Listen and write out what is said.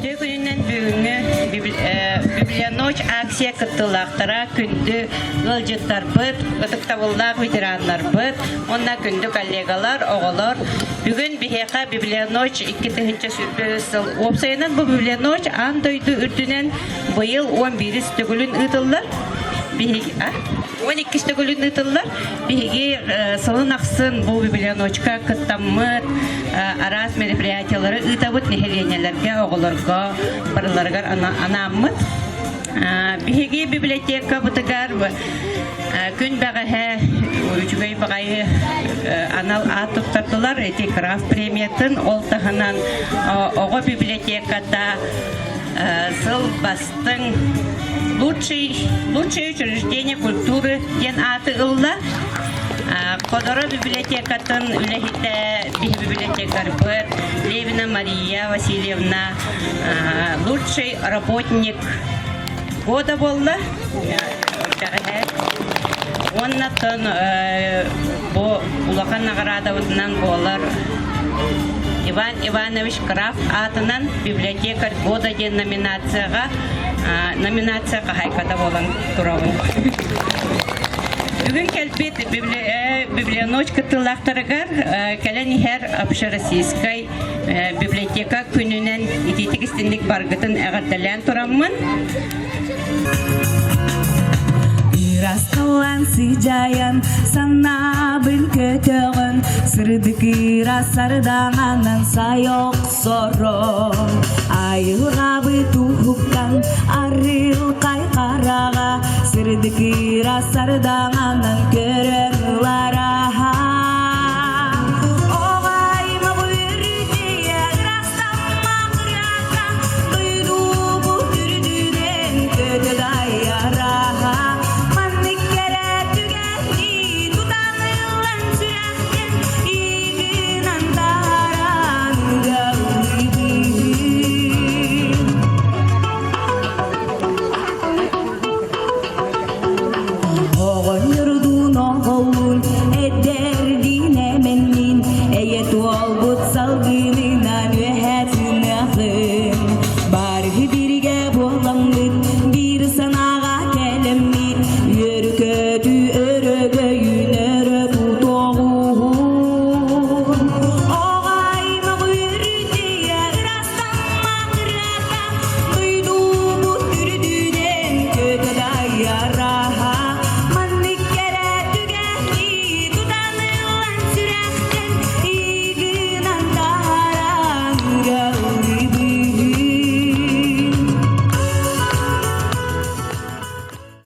Үтүө күнүнэн бүгүҥҥү Библионочь акция кыттыылаахтара, күндү ыалдьыттарбыт, ытыктабыллаах ветераннарбыт уонна күндү коллегалар, оҕолор. Бүгүн биһиэхэ Библионочь 2023 сыл. Уопсайынан бу Библионочь аан дойду үрдүнэн быйыл 11 төгүлүн ыытыллар. Биһиги, 12 төгүлүн ыытыллар. Биһиги сылын ахсын бу библионочка кыттаммыт араас мероприятиялары ыытабыт нэһилиэнньэлэргэ, оҕолорго барыларыгар анааммыт. Биһиги библиотекабытыгар күн бэҕэһээ үчүгэй баҕайы анал аат туттардылар ити крафт премиятын ол таһынан оҕо библиотеката сыл бастыҥ лучший лучшее учреждение культуры диэн ааты ылла. Ходоро библиотекатын үлэһитэ биһи библиотекарбыт Левина Мария Васильевна лучший работник года буолла. Уонна бу улахан наҕараадабытынан буолар Иван Иванович Крафт аатынан библиотекарь года диэн номинацияҕа номинация хаһаайката буолан турабын. Бүгүн кэлбит библионочь кыттыылаахтарыгар кэлэн иһэр общероссийскай библиотека күнүнэн итиитик истинник баргытын эҕэрдэлээн тураммын Ырастылан сыдьайан, санаабын көтөҕөн, сырдык ыра сардаҥанан сай охсорон. Айылҕабыт уһуктан, арылхай хараҕа, сырдык ыра сардаҥанан көрөн ылара.